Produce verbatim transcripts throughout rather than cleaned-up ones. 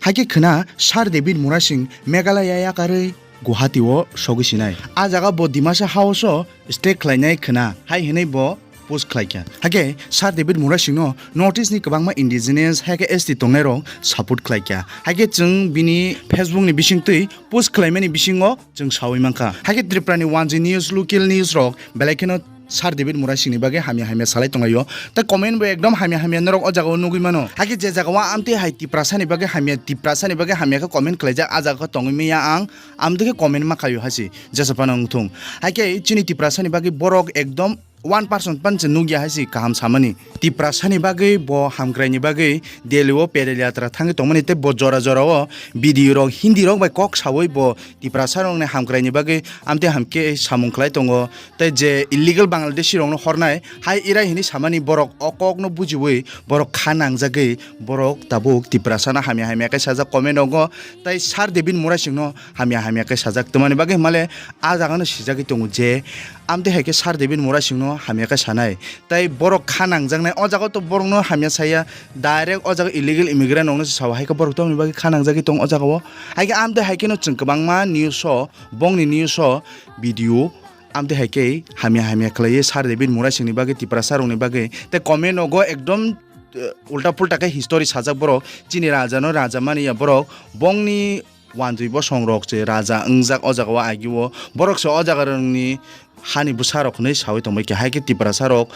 Haikhe khwna Sir David Murasing Meghalaya yakarwi Guwahati o sogwi sinai. A jaga bo Dimasa House o stay khlainai khwna hai hinwi bo post khlaikha. Haikhe Sir David Murasing no North East ni kwbangma indigenous haikhe S T tongnairok support khlaikha. Haikhe chwng bini Facebook ni bisingtwi post khlaimani bisingo chwng sawi mankha. Haikhe Tripura ni wanjwi news, local news rok belai kheno Sir David Murasing ni bagwi hamya hamya salai tonglaio. Tei comment bo ekdom hamya hamya norok o jaga o nugwi mano. Haikhe je jaga o amtwi hai Tiprasa ni bagwi hamya, Tiprasa ni bagwi hamya khe comment khlaijak, a jaga o tongwi manya ang, amtwi khe comment ma khaio hasi, jesa phano wngthung. Haikhe chini Tiprasa ni bagwi borok ekdom one percent pan se nugya hai se kaham samani. Tiprasa ni bagwi bo hamkrai ni bagwi Delhi o pedal yatra thangwi tongmani tei bo jora jora o video rok Hindi rok bai kok sawi bo Tiprasa rok ni hamkrai ni bagwi amtwi hamkhe samung khlai tongo tei je illegal Bangladeshi rok no hornai hai irai hinwi samani borok o kok no bujiwi borok kha nangjagwi borok tabuk Tiprasa no hamya hamya khe sajak comment rogo tei Sir David Murasing no hamya hamya khe sajak twmani bagwi himale a jaga no sijagwi tongo je amtwi hai khe Sir David Murasing no hamya khe sanai. Tei borok kha nangjaknai, o jaga o to borok no hamya saya, direct o jaga illegal immigrant rok no se sao, hai khe borok tamoni bagwi kha nangjagwi tong o jaga o. Hai khe amtwi hai khe no chwng kwbangma news o, bongni news o video amtwi hai khe hamya hamya khlaiwi Sir David Murasing ni bagwi, Tiprasa rok ni bagwi. Tei comment rogo ekdom, eh, ulta pulta khe history sajak borok, chini raja no raja mani ya borok, bongni wanjwi bosong rok se raja wngjak o jaga o agi o. Borok se o jaga rokni hani bwsa rok hinwi sawi tongbai kha. Hai khe Tiprasa rok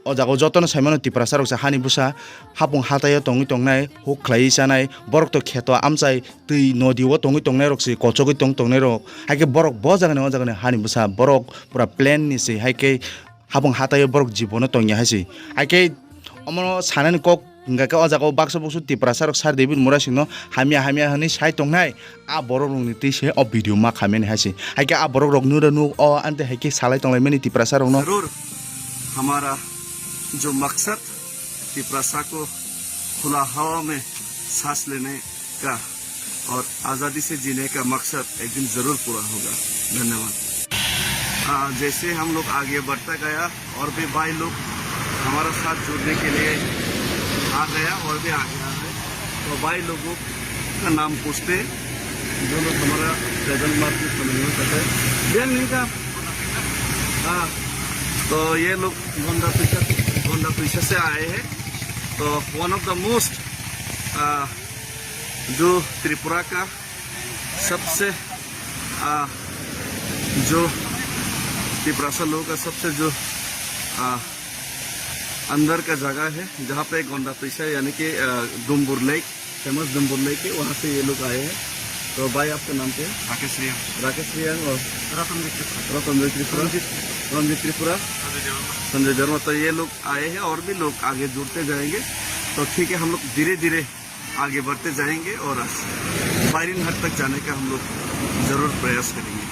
o jaga o jotono sai mano Tiprasa rok se hani bwsa hapung hatai o tongwi tongnai, huk khlaiwi chanai, borok to kheto amchai twi nodi o tongwi tongnai rok se kochogwi tong tongnai rok. Hai khe borok bo jaga ni o jaga ni hani bwsa borok pura plain ni se. Hai khe hapung hatai o borok jibono tongya hai se. Hai khe omo sanani kok hingka khe o jaga o baksa buksu Tiprasa rok Sir David Murasing no hamya hamya hinwi sai tongnai, a borok rok ni twi se o video ma khaimani hai se. Hai khe a borok rok nura nuk o ante hai khe salai tonglai mani Tiprasa rok no. जरूर हमारा जो मकसद तिपरासा को खुला हवा में सांस लेने का और आज़ादी से जीने का मकसद एक दिन जरूर पूरा होगा। धन्यवाद। आ, जैसे हम लोग आगे बढ़ता गया और भी भाई लोग हमारा साथ जुड़ने के लिए आ गया और भी आगे आ गए, तो भाई लोगों का नाम पूछते हैं, जो लोग हमारा पैदल मार्च में शामिल हो सकते हैं। ध्यान नहीं था। हाँ, तो ये लोग गोंडा पीछा, गोंडा पीछा से आए हैं। तो वन ऑफ द मोस्ट, जो त्रिपुरा का सबसे, आ, जो तिपरासा लोगों का सबसे जो, आ, अंदर का जगह है, जहाँ पे गोंडा पीछा यानी कि, आ, डुम्बुर लेक, फेमस डुम्बुर लेक है, वहाँ से ये लोग आए हैं। तो भाई, आपका नाम क्या है? राकेश रियांग। राकेश रियांग और रतनजीत त्रिपुरा। रतनजीत त्रिपुरा। रंजीत। रंजीत त्रिपुरा। संजय देवर्मा। संजय देवर्मा। तो ये लोग आए हैं और भी लोग आगे जुड़ते जाएंगे। तो ठीक है, हम लोग धीरे धीरे आगे बढ़ते जाएंगे और बायरिंघाट तक जाने का हम लोग जरूर प्रयास करेंगे।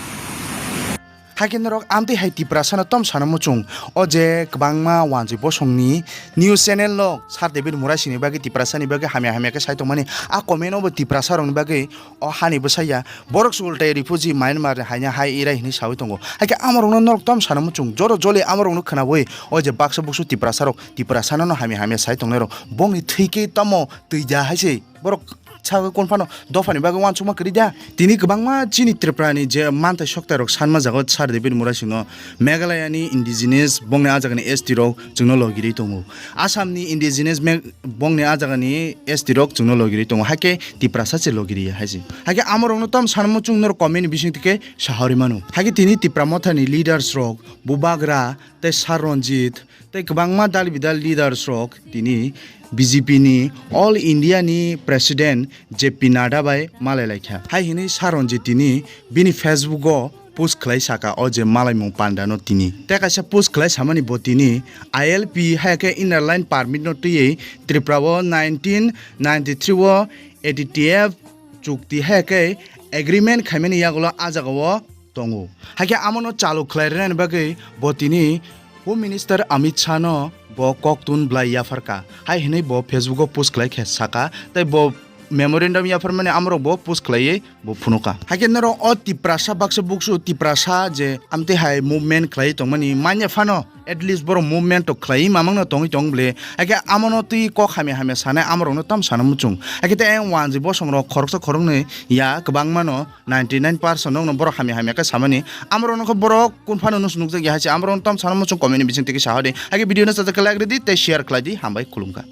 Haikhe norok amtwi hai Tiprasa no tom sana muchung. O je kwbangma wanjwi bosongni news channel rok Sir David Murasing ni bagwi Tiprasa ni bagwi hamya hamya khe sai tongmani. A comment o bo Tiprasa rok ni bagwi o hani bwsaya. Borok se ultai refugee Myanmar ni haina hai irai hinwi sawi tongo. Haikhe amorokno norok tom sana muchung. Joro joli amorokno khwnawi o je baksa buksu Tiprasa rok, Tiprasa no hamya hamya sai tongnai rok. Bongni thwi khe tamo twi ja hai se. Borok sagwi kon phano dophani bagwi uansukma kwrwi da. Tini kwbangma chini Tripura ni je manthai soktai rok sanma jago Sir David Murasing no Meghalaya ni indigenous bongni a jaga ni S T rok chwngno logirwi tongo. Assam ni indigenous Meg-, bongni a jaga ni S T rok chwngno logirwi tongo. Haikhe Tiprasa se logiriya hai se. Haikhe amorokno tom sanma chung norok comment ni bising tike sahori mano. Haikhe tini Tipra Motha ni leaders rok Bubagra tei Sir Ranjit tei kwbangma dal bidal leaders rok tini B J P ni All India ni President J P Nadda bai malai laikha. Hai hinwi Sir Ranjit tini bini Facebook o post khlai saka o je malaimung panda no tini. Tei kaisa post khlai samani bo tini I L P hai khe Inner Line Permit no twiwi Tripura o nineteen ninety-three o A T T F chukti hai khe agreement khaimani yagulo a jaga o tongo. Haikhe amono chalu khlai rwnani bagwi bo tini Home Minister Amit Shah no bo koktun bwlai yapharkha hai hinwi bo Facebook o post khlai khe saka tei bo memorandum yapharmani amorok bo post khlaiwi bo phunukha. Haikhe norok o Tiprasa baksa buksu Tiprasa je amtwi hai movement khlaiwi tongmani manya phano at least borok movement to khlaiwi mamangno tongwi tong bwle. Haikhe amono twi kok hamya hamya sanai amorokno tam sana muchung. Haikhe tei ayang wanjwi bosongrok khoroksa khoroknwi ya kwbangmano ninety nine percent nokno borok hamya hamya khe samani. Amorokno khe borok kun phano nus nukjak ya hai se amorokno tam sana muchung comment ni bising twi khe sahodi. Haikhe video no sajak khe like rwdi tei share khlaidi. Hambai khulumkha.